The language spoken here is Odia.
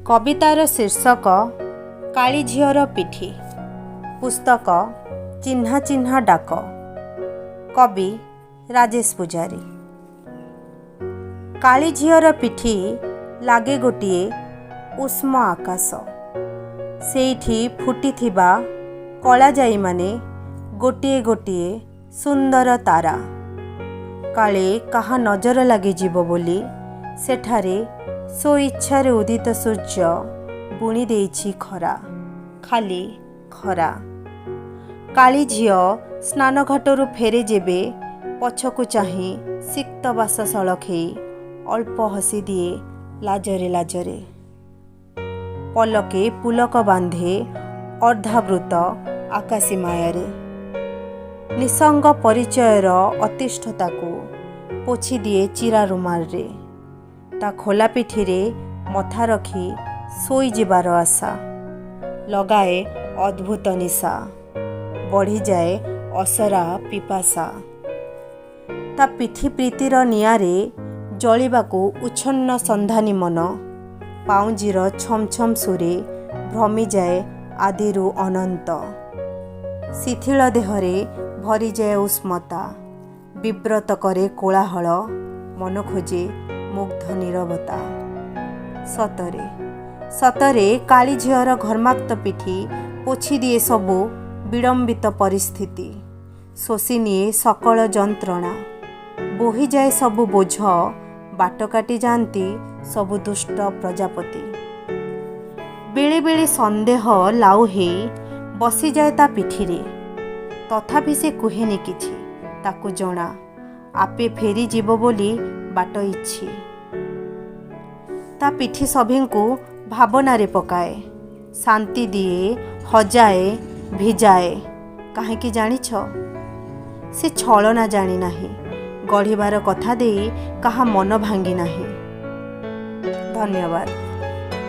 କବିତାର ଶୀର୍ଷକ କାଳୀ ଝିଅର ପିଠି। ପୁସ୍ତକ ଚିହ୍ନା ଚିହ୍ନା ଡାକ। କବି ରାଜେଶ ପୂଜାରୀ। କାଳୀ ଝିଅର ପିଠି ଲାଗେ ଗୋଟିଏ ଉଷ୍ମ ଆକାଶ। ସେଇଠି ଫୁଟିଥିବା କଳାଜାଇମାନେ ଗୋଟିଏ ଗୋଟିଏ ସୁନ୍ଦର ତାରା। କାଳେ କାହା ନଜର ଲାଗିଯିବ ବୋଲି ସେଠାରେ ସ୍ୱଇଚ୍ଛାରେ ଉଦିତ ସୂର୍ଯ୍ୟ ବୁଣି ଦେଇଛି ଖରା, ଖାଲି ଖରା। କାଳୀ ଝିଅ ସ୍ନାନଘାଟରୁ ଫେରେ ଯେବେ, ପଛକୁ ଚାହିଁ ସିକ୍ତ ବାସ ସଳଖେଇ ଅଳ୍ପ ହସିଦିଏ ଲାଜରେ ଲାଜରେ। ପଲକେ ପୁଲକ ବାନ୍ଧେ ଅର୍ଦ୍ଧାବୃତ ଆକାଶୀ ମାୟାରେ। ନିଃସଙ୍ଗ ପରିଚୟର ଅତିଷ୍ଠତାକୁ ପୋଛିଦିଏ ଚିରା ରୁମାଲରେ। ତା ଖୋଲା ପିଠିରେ ମଥା ରଖି ଶୋଇଯିବାର ଆଶା ଲଗାଏ ଅଦ୍ଭୁତ ନିଶା, ବଢ଼ିଯାଏ ଅସରା ପିପାସା। ତା ପିଠି ପ୍ରୀତିର ନିଆଁରେ ଜଳିବାକୁ ଉଚ୍ଛନ୍ନ ସନ୍ଧାନୀ ମନ ପାଉଁଜିର ଛମ୍ ଛମ୍ ସୁରେ ଭ୍ରମିଯାଏ ଆଦିରୁ ଅନନ୍ତ। ଶିଥିଳ ଦେହରେ ଭରିଯାଏ ଉଷ୍ମତା, ବିବ୍ରତ କରେ କୋଳାହଳ, ମନ ଖୋଜେ ମୁଗ୍ଧ ନୀରବତା। ସତରେ ସତରେ କାଳୀ ଝିଅର ଘର୍ମାକ୍ତ ପିଠି ପୋଛିଦିଏ ସବୁ ବିଡ଼ମ୍ବିତ ପରିସ୍ଥିତି, ଶୋଷିନିଏ ସକଳ ଯନ୍ତ୍ରଣା, ବୋହିଯାଏ ସବୁ ବୋଝ, ବାଟ କାଟି ଯାଆନ୍ତି ସବୁ ଦୁଷ୍ଟ ପ୍ରଜାପତି। ବେଳେବେଳେ ସନ୍ଦେହ ଲାଉ ହେଇ ବସିଯାଏ ତା ପିଠିରେ। ତଥାପି ସେ କୁହେନି କିଛି। ତାକୁ ଜଣା, ଆପେ ଫେରିଯିବ ବୋଲି ବାଟ ଇଛି। ତା ପିଠି ସଭିଙ୍କୁ ଭାବନାରେ ପକାଏ, ଶାନ୍ତି ଦିଏ, ହଜାଏ, ଭିଜାଏ। କାହିଁକି ଜାଣିଛ? ସେ ଛଳନା ଜାଣିନାହିଁ, ଗଢ଼ିବାର କଥା ଦେଇ କାହା ମନ ଭାଙ୍ଗି ନାହିଁ। ଧନ୍ୟବାଦ।